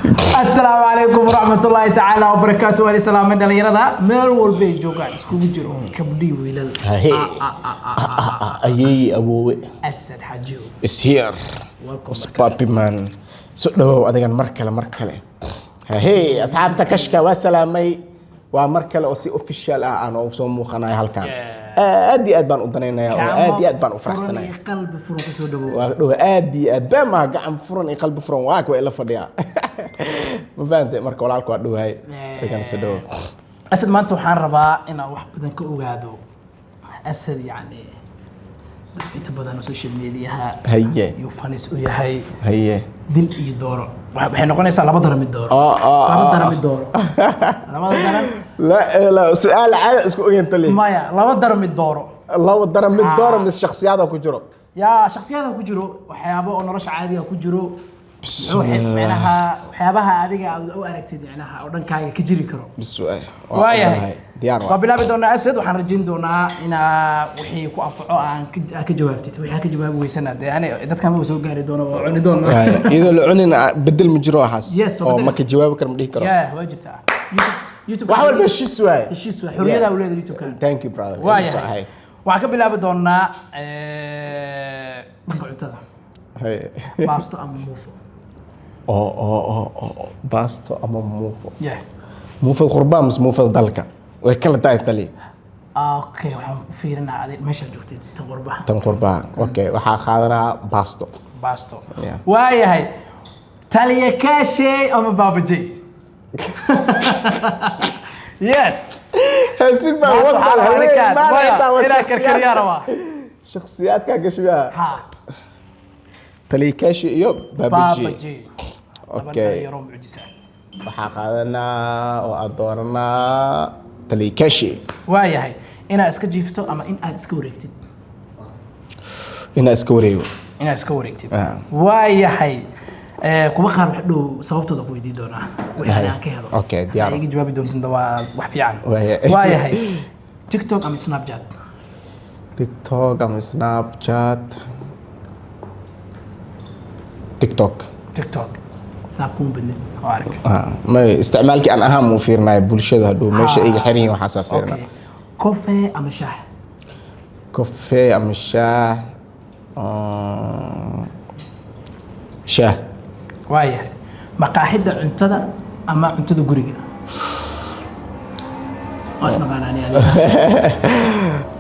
Asalaamu calaykum waraxmatullaahi tacaala wabarakaatu. Waali salaamay dhalinyarada meel walba ay joogaan, iskugu jiro gabdhii, wiilal. Hahe. Ayeey, awoowe. Asad Xaajiyo is here. Welcome. Papi man, soo dhawow adigan mar kale, mar kale. Hahe, asxaabta kashka waa salaamay. Waa mar kale oo si official ah aan ugu soo muuqanayo halkan. Aad iyo aad baan u danaynaya oo aad iyo aad baan u faraxsanaya. Furan iyo qalbi furan kusoo dhawow. Waa dhow, aad iyo aad baa maha, gacan furan iyo qalbi furan waa kuwa ila fadhiyaa, ma fahantay? Marka walaalka waa dhowahay, adigana soo dhawow. Asad, maanta waxaan rabaa inaan wax badan ka ogaado Asad. Yacni dadka inta badan oo social mediaha yuu fanis u yahay. Dil iyo dooro. Waxay noqonaysaa laba dara mid dooro. Laba dara mid dooro, labada daran. La la, su-aal caada isku ogeyn tali. Maya, laba dara mid dooro. Laba dara mid dooro mis shakhsiyaada ku jiro? Yaa shakhsiyada ku jiro, waxyaabo oo nolosha caadiga ku jiro. Muxuu micnaha waxyaabaha adiga aad u aragtid micnaha oo dhankaaga ka jiri karo. Bis waay. Waayahay. Diyaar. Waa waa bilaabi doonaa Asad. Waxaan rajayn doonaa inaa wixii ku anfaco aan aad ka jawaabtid. Wixii aad ka jawaabi weysana, dee ani dadkan ma soo gaari doono, waa cuni doona. Waay, iyadoo la cunin bedel ma jiro waxaas? Yes, oo oo bedel. Ma ka jawaabi karo, ma dhihi karo? Yeah, waa jirtaa. YouTube Wax walba heshiis waay. Heshiis waa, xorriyadaa u leedahay YouTube-kan. Thank you, brother. Waayahay, waxaan ka bilaabi doonaa dhanka cuntada. Baasto ama muufo? Oo baasto ama muufo? Yeah. Muufada qurbaa mise muufada dalka? Way kala tahay tali. Okay, waxaan u fiirinaa adig meeshaad joogtid, tan qurbaha. Tan qurbaa, okay, waxaa qaadanaa baasto. Baasto. Yeah. Waayahay, Taliya Kaashe ama Baabajey? Yes. Heesig baa Maanta waxaa wadan rabaa haween ninkaan. maal Maya, xitaa waa inaan karkariyaa rabaa. Shakhsiyaadka gashigaa. Ha. Taliya Kaashi iyo Baabajey? Baabajey. Laba Okay. dhalinyaro mucjisa. Waxaa qaadanaa oo aad dooranaa Taliya Kaashi. Waayahay, inaad iska jiifto ama in aad iska wareegtid? Inaa iska wareego. Inaad iska wareegtid. Ah. Waayahay. Kuwa qaar wax dhow sababtooda ku weydiin doonaa wixii aan ka helo. Okay, diyaar. Haddaa iga jawaabi doontin waa wax fiican. Waayahay. Waayahay, TikTok ama Snapchat? TikTok ama Snapchat? TikTok. TikTok, Snap kuma badnin oo arag. Ah, may, isticmaalkii aan ahaan muu fiirinayo bulshada hadhow meesha iga xiran yihiin, waxaasaa fiirina. Okay, coffee ama shaah? Coffee ama shaah? Shaah. Waayahay, maqaaxida cuntada ama cuntada guriga? Waa isnaqaanaa ani adiga.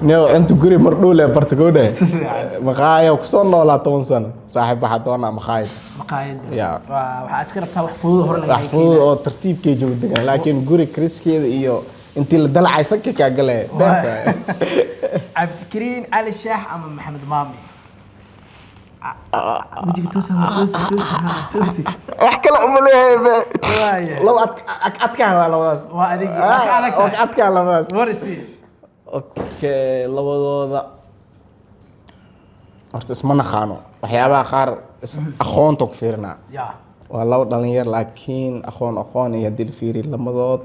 Nio, cunta guri mar dhow le barta kowdhe. Si fiican. Maqaaya kusoo noolaa 10 sano, saaxiib, waxaa doonaa maqaayad. Maqaayadda. Yeah. Waxaa iska rabtaa wax fudud hore laga Wax fudud oo tartiibkay joogo degan, laakiin guri kariskeeda iyo intii la dalacay sanka kaa galay beerka. Cabdikariin Cali Shaax ama Maxamed Maami? Wejiga toosi, ha, toosi, toosi, ha, toosi. Wax kale uma leeyahay be. Waayahay. Laba adkaa waa labadaas. Waa adig. Waa ka adag tahay. Waa ka adkaa labadaas. Warisi. Okay, labadooda horta isma naqaano. Waxyaabaha qaar aqoonta ku fiirinaa. Waa laba dhalinyar, laakiin aqoon aqoon iyo haddii la fiiriyo lamadood,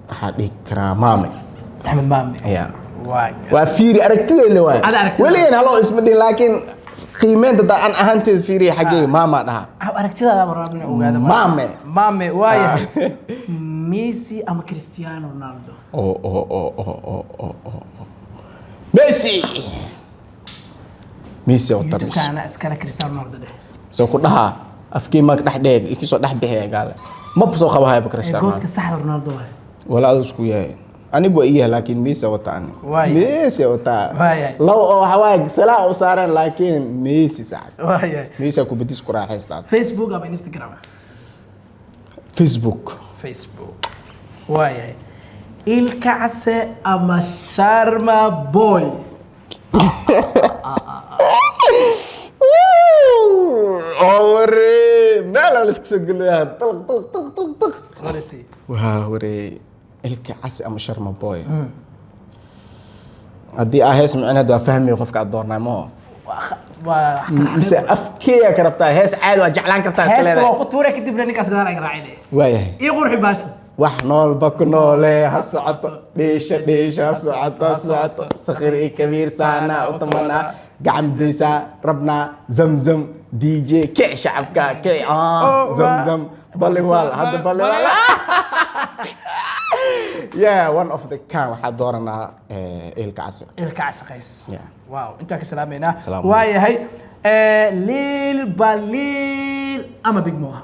waxaa dhihi karaa Maame. Maxamed Maami? Ya. Waay. Waa fiiri aragtidayla waay. Ada aragtida. Weligeen haloo isma dhihin, laakiin qiimeynta daa an ahaanteeda fiiriya, xaggeyga Maama dhaha. Aragtidaada baan rabaa inaan ogaado. Maame. Maame, waayahay. Messi ama Cristiano Ronaldo? Oo, Messi, Messi oo tamis. YouTube-ka anaa iskale, Cristiano Ronaldo dheh. Soo ku dhahaa afkii maag dhex dheeg ikisoo dhex bixiya gaale maba soo qabahaya Ee Cristiano. Goodka saxda Ronaldo waay. Walaa aduu isku yahay, anigu waa iyahay, laakiin Messi wata ani. Waayahay. Messi wataa. Waayahay. Laba oo waxa waaye salaa u saaran, laakiin Messi saaxib. Waayahay. Messi kubadiis ku raaxaystaa. Facebook ama Instagram? Facebook. Facebook, waayahay. Ilka Case ama Sharma Boy? Oo waree, meel la iska soo gelayaa, dalq dalq dalq dalq dalq. Warisi. Waa waree, Ilka Casi ama Sharma Boy? Haddii aa hees micneed waa fahmaya qofka aad doornaa maho. Waa Mise afkeeya ka rabtaa? Hees caadi waa jeclaan kartaa iska heesta leedahay. Waa ku tuure, kadibna ninkaas gadaal ay raacine. Waayahay. Ii qurxi baasha. Wax noolba ku noole ha socoto, dhiisha dhiisha ha socoto, ha socoto, sakhir iyo kabiir saana u tamanaa, gacan bidaysaa rabnaa, zamzam. DJ kic shacabka kic, Oh, Zamzam baliwal hadda baliwal. Yeah, one of the kan waxaa dooranaa Ilka Case. Ilka Case Qays. Yeah. Wow, intaa ka salaameynaa. Salaam. Waayahay. Liil Baliil ama Big Moha?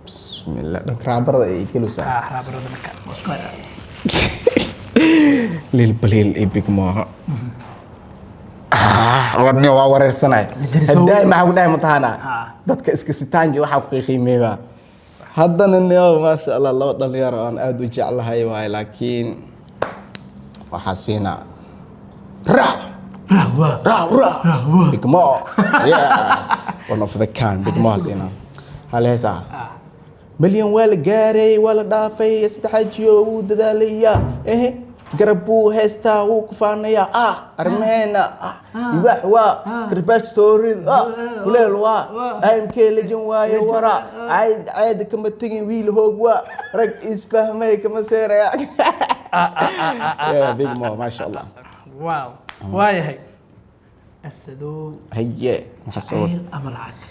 Bismillah, dhanka raabarada ay gelaysaa. Ah, raabarada marka waa isku hayaa. Liil Baliil iyo Big Moha. Warniyo waa wareersanay. Jarisow. Haddaa maxaa ku dhahay mataqaanaa? Ah. Dadka iska sitaanki waxaa ku qiimeeyaa. Haddana niyo, maasha Allah, laba dhalinyaro aan aad u jeclahay waaye, laakiin waxaa siinaa ra Rahwa. ra ra Big Mo. Yeah, one of the kind Big Mo siinaa. Hal heesaa milyan waa la gaaray, waa la dhaafay, saddexaajiyo wuu dadaalayaa, ehe, garab buu heystaa, wuu ku faanayaa, arrimaheena, ibaax waa karbaash soorid, kuleel waa IMK legend waaye, wara cayd cayd kama tegin, wiil hoog waa rag isfahmay kama seeraya. Yeah, Big Mo, maasha Allah. Wow, waayahay Asadow. Haye, maxaa soo Jacayl ama lacag?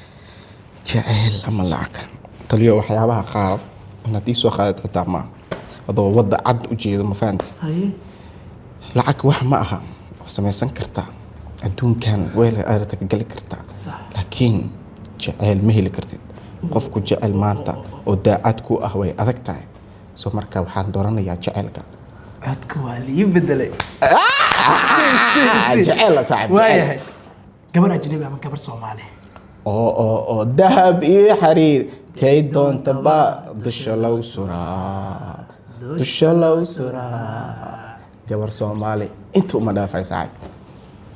Jacayl ama lacag? Taliyo, waxyaabaha qaar inaad ii soo qaadat xitaa maaha adoo wadda cad u jeedo, ma fahanti? Haye. Lacag wax ma aha, waa samaysan kartaa, adduunkan weel aadata ka gali kartaa, laakiin jacayl ma heli kartid. Qofku jecel maanta oo daacad ku ah way adag tahay. So marka waxaan dooranayaa jaceylka. Codka waa lii bedelay. Jaceyl, saaxiib, jaceyl. Waayahay, gabar ajnabi ama gabar Soomaali? Oo dahab iyo xariir kay doontaba dusha lagu suraa, dusha lagu suraa, gabar Soomaali inta uma dhaafay, saaxiib.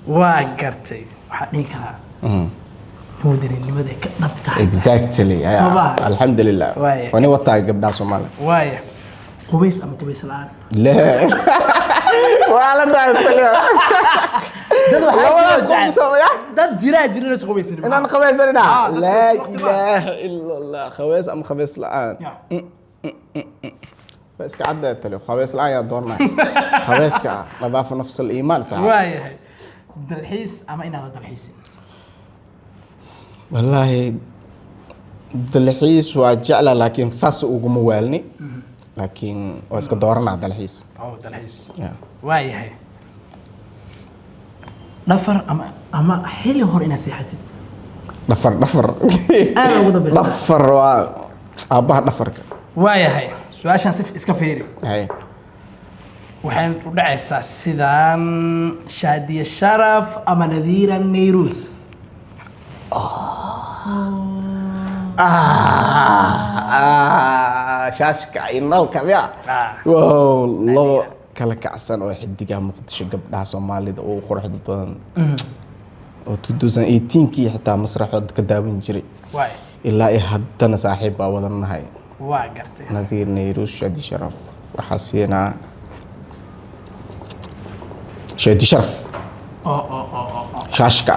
Waa gartay, waxaa dhihi karaa in wadaninimada ay ka dhab tahay. Exactly. Soo maaha? Alxamdulilah. Waaya. Wani wataa gabdhaha Soomaali. Waaya, qubays ama qubays la-aan? Le waa la dahay taliya. Dad waxaa Labadaas jiro qof soo ya dad jiraa jirin is qubaysanin. Inaan qabaysanina. Ah, dadka Laa waqti baa. ilaaha ila Allah, qabays ama qabays la-aan? Ya. Waa iska caddaa taliyo, qabays la-aan yaa doonay. Qabayska nadaafa nafs al-iimaan, saaxiib. Waayahay, dalxiis ama inaadan dalxiisin? Wallaahi dalxiis waa jecla, laakiin saas uguma waalni, laakiin waa iska dooranaa dalxiis. Oo dalxiis. Yeah. Waayahay, dhafar ama xilli hore inaad seexatid? Dhafar, dhafar. Aad ugu dambeysa. Dhafar waa aabbaha dhafarka. Waayahay, su-aashaan si iska fiiri. Hay. Waxay u dhacaysaa sidaan: Shaadiye Sharaf ama Nadiira Nayruus? Shaashka iyo nalka miya? Ah. Wow, labo kala kacsan oo xidigaha Muqdisho, gabdhaha Soomaalida ugu quruxda badan oo 2018kii xitaa masraxood ka daawan jiray, waay ilaa iyo haddana saaxiib baa wadan nahay. Waa gartay. Nadiir Nayruus, Shaadi Sharaf, waxaa siinaa Shaadi Sharaf. Oo. Shaashka.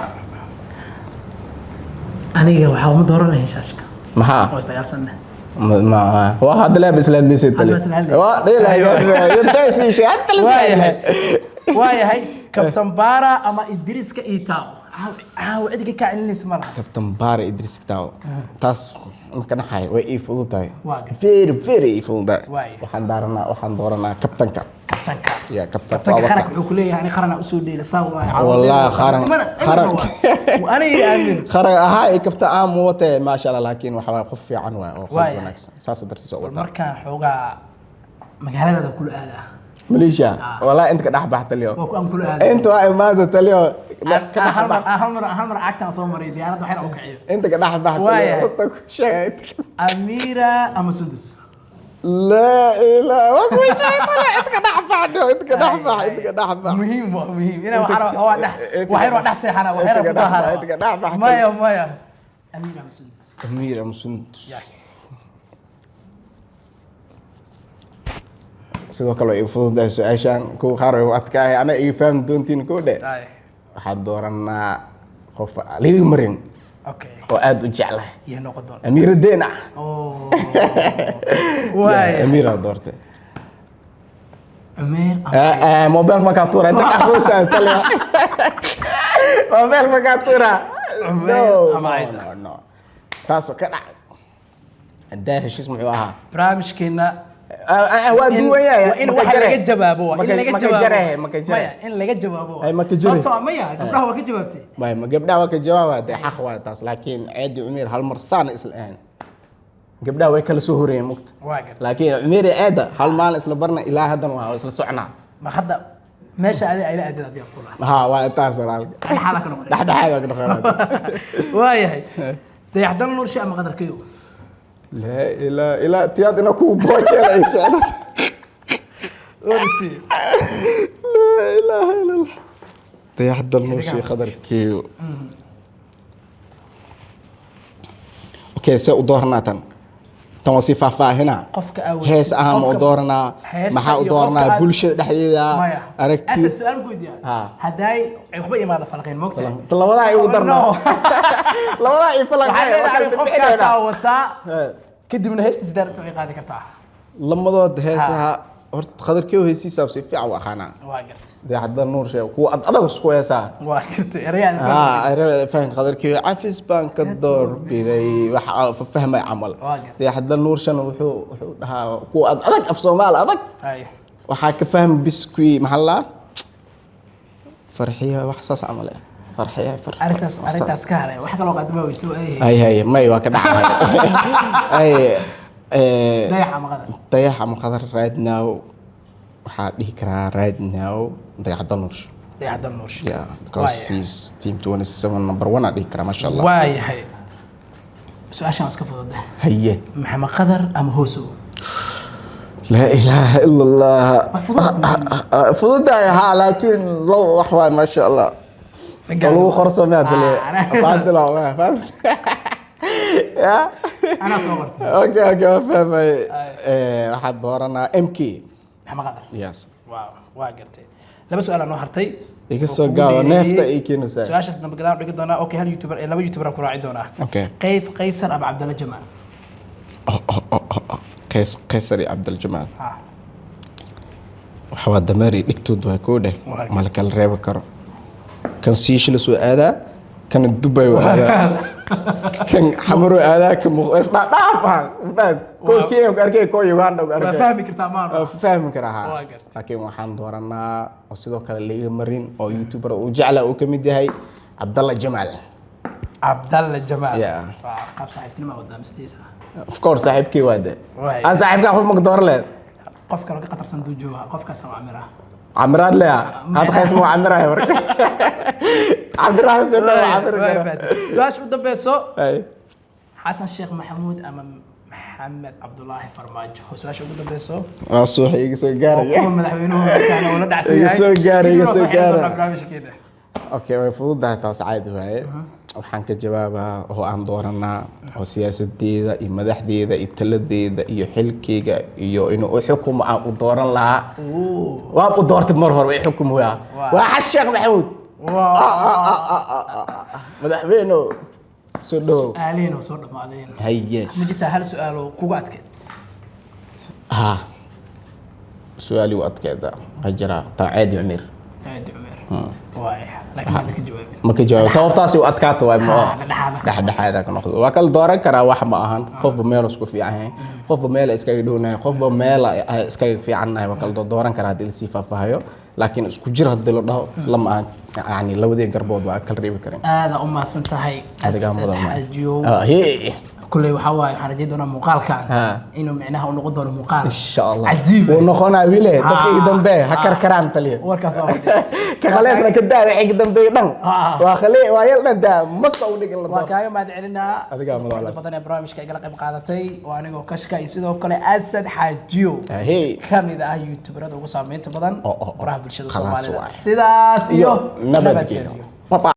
Aniga waxaa uma dooran lahayn shaashka. Maxaa? Oo isdagaalsanne. Ma waa hadda leeb isla hadlaysay tali. Hadda isla hadlaysay. Waa dhilay inta isdhiishay hadda la isla Waayahay. hadlay. Waayahay, Kabtan Baara ama Idriiska Itaaw? Caaw caaw cidiga kaa celinaysa ma laha. Kabtan Baara, Idris Kitaaw, taas marka naxay way ii fududahay. Waa gartay. Very, very ii fududahay. Waaya. Waxaan dooranaa kabtanka. Kabtanka. Ya, kabtanka. Kabtanka. Waa qaranka wata. wuxuu ku leeyahay ani qaranaa usoo dheela saa waaye. Wallahi, Aniga aamin. Qaran ahaa iyo kabtan aan mu watee, maasha Allah, laakiin waxa waaye qof fiican waay oo qalbi Waaya. wanaagsan, saas dartiis oo wataa. Markaan xoogaa magaaladaada kula aada. Malaysia, wallahi inta ka dhex bax taliyo. Waa ku aan kula aada. Inta waa imaada taliyo, ka dhex hal mar bax. Hal mar cagtaan soo maray diyaaradda waxayna u kiciyo. Inta ka dhex bax taliyo. Waayahay. Runta ku sheegay. Amira ama Sundus? Laa ilaaha, waa ku sheegay taliyo, inta ka dhex baxno, inta ka dhex bax, inta ka dhex bax. Muhiim waa muhiim ina waxaan waa dhex waxayna waa dhex seexana waxayna Inta ku ka dhex bax, dahara. Inta ka dhex bax. Maya, maya, Amira ama Sundus? Amira ama Sundus? Ya. Sidoo kale way ii fududahay su-aashaan, kuwa qaar way u adkaay, ana ii fahmi doontiin kuwa dhe. Ay. Waxaan dooranaa qof liga marin oo aad u jeclahay. Iyo noqon doona. Amiira Deena. Oo waaya. Amiira doortay. Cumeer ama Mobilka markaa tuura inta ka akhrisaa taliya. Mobile makaa tuuraa. Cumeer No, ama no, Ceyda. no, no, taasoo ka dhacay haddaa heshiis muxuu ahaa? Barnaamijkeena Waa duwan yahay. Waa in waxa laga jawaabo, waa in laga Maka jawaabo. Jare, maka jare. Maya, in laga jawaabo. Ay, maka jare. Sababtoo ah maya, gabdhaha waa ka jawaabtay. Maya, ma gabdhaha waa ka jawaaba dee, xaq waa taas, laakiin Ceedi Cumeer hal mar saana isla ahayn. Gabdhaha way kala soo horeeyeen mugta. Waa gartay. Laakiin Cumeer iyo Ceeda hal maalin isla barna, ilaa haddana waa isla socnaa. Ma hadda meesha adi ayla aadid haddii aan kula Ha, waa taas walaalka. Dhexdhexaada ka noqonay. Dhexdhexaada ka noqonay. Waayahay, Dayaxdan Nuurshe ama Qadarkayo? Laa ilaa ilaa tiyaad ina kugu boojeela ay ficlan. Odisi. Laa ilaaha illa Allah. Dayaxdal Nuurshe, Qadarkeeyo. Okay, see u dooranaa tan? Tan waa si faahfaahinaa. Qofka awood Hees ahaan ma u dooranaa? Heesta Maxaa u iyo dooranaa? qofka aad- Bulshada dhexdeeda Maya, aragti. Asad, su-aal ku weydiiyaa. Ha. Haddaay ay waxba imaada falaqeen, moogtahay? Labadaa igu darnaa. No. Labadaa i Waxaa falaqeen. leedahay Waa kala qofkaasaa bixinaynaa. wataa, kadibna heesta sidaarto ay qaadi kartaa. Lamadood heesaha horta Qadarkeeyo heesiisaa si fiican u aqaanaa. Waa gartay. Dayaxdal Nuurshe kuwa ad adag isku heesaa. Waa gartay, erayaada. Ah, faham. Qadarkeeyo cafis baan ka doorbiday, waxa fahmay camal. Waa gartay. Dayaxdal Nuurshan wuxuu dhahaa kuwa ad adag, af Soomaali adag. Ay. Waxaa ka fahmi biskuy, maxaa la farxiya, wax saas camal ah, farxiya Arrintaas wax saas. Arrintaas ka haray, wax kaloo qaadama weyso ay. Ay hay, may, waa ka dhacay ay. Dayax ama Qadar? Dayax ama Qadar, right now waxaa dhihi karaa right now Dayaxdal Nuurshe. Dayaxdal Nuurshe. Yeah, because Waaya. he's team 27 number one aa dhihi karaa, masha Allah. Waayahay, su-aashaan waa iska fududa. Haye. Maxamed Qadar ama Hoosow? Laa ilaaha ila Allah. Waa fudud. Fududahay haa, laakiin labo wax waay, maasha Allah, oo lagu qorsomay hadda le. Faadila waa faadil ya. Anaa soo qortay. Okay, waa fahmay. Ay. Waxaad dooranaa MK. Maxamed Qadar. Yes. Waaw, waa gartay. Laba su-aal aa noo hartay Iga oo soo kugu gaabo, dheereeyey. Neefta ii keenaysaa. Su-aashaas dambe gadaan dhigi doonaa. Okay, hal youtuber ee laba youtuber aan ku raaci doonaa. Okay. Qays Qaysar ama Cabdalla Jamaal? Oh. Qays Qaysar iyo Cabdiljamaal. Ha. Waxa waa dameeri dhigtood, waa koo dheh. Waa. Ma la kala reebi karo. Kan Siisha la soo aadaa, kana Dubay waa aadaa, kan Xamar waa aadaa, kan isdhaadhaafaan fahad koo. Kenya ku arkay, koo Uganda ku Waa arkay. fahmi kartaa maano. Waa fahmi karaa haa. Waa gartay. Laakiin waxaan dooranaa oo sidoo kale laga marin oo youtuber uu jecla uu ka mid yahay, Cabdalla Jamaal. Cabdalla Jamaal. Yeah. Waa qaab saaxiibtinimo wadaa misdiisa. Of course, saaxiibkii waa de. Waay. Aan saaxiibkaa qof maka door leed. Qof kale ka qatarsan duu jooga, qofkaas waa camira. Camiraad leya had khays ma camiraya marka camiraad de waa camiri Waay, kara. Faatih. Su-aasha u dambeyso. Ay. Xasan Sheekh Maxamuud ama Maxamed Cabdulaahi Farmaajo oo su-aasha ugu dambeyso. Waa suuxa iga soo Oo gaaraya. Kuwa madaxweynuhu markaana uu la dhacsan Iga yahay. soo gaara, iga Kadibna soo waa soo xidhan gaara. doonaa barnaamijkeena. Okay, way fududahay taas, caadi waaye. Waxaan ka jawaabaa oo aan dooranaa oo siyaasadeeda iyo madaxdeeda iyo taladeeda iyo xilkeyga iyo inuu u xukumo aan u dooran lahaa, waa u doortay mar hore, way xukumi waa. Waa. Waa Xasan Sheekh Maxamuud. Madaxweyne soo dhowow. Su-aalihiin oo soo dhammaadeen. Haye. Ma jirtaa hal su-aal oo kugu adkeed? Ha, su-aali u adkeeda waxaa jira taa Ceedi Cumeer. Aadi Cumeer waay, laakiin maada ka jawaabin. Ma ka jawaabo, sababtaasi u adkaata waay ma. Dhexdhexaada ka. Dhexdhexaada ka noqdo, waa kala dooran karaa, wax ma ahan. Qofba meel isku fiican yahay, qofba meel iskaga dhownahay, qofba meel ay iskaga fiicannahay, waa kala dooran karaa haddii lasii faahfaahayo, laakiin isku jir haddii la dhaho lama ahan, yani labadii garbood waa kala reebi karin. Aada u mahadsan tahay. Adigaa Asad mudan. Xaajiyow. Hee. Kulley waxaa waaye, waxaan rajayn doonaa muuqaalkan Ha. inuu micnaha u noqon doono muuqaal Insha Allah. Cajiib. Wuu noqonaa wile dadka iga dambe ha Ah. karkaraan taliya. Warkaas waa fadhiya. Ka khaleesna ka daa wixii ka dambeeya dhan. Ah. Waa khalee, waa yal dhan daa masta u dhigin la Waa doon. kaaga mahad celinaa Adigaa sida mudan. quruxda badan ee barnaamijka igala qayb qaadatay. Waa anigoo Kashka iyo sidoo kale Asad Xaajiyo, Ahey. ka mid ah youtuberada ugu saameynta badan Oh, oh, oh. baraha bulshada Khalaas Soomaalida. waay. Sidaas iyo Iyo nabadgelyo. Bye bye.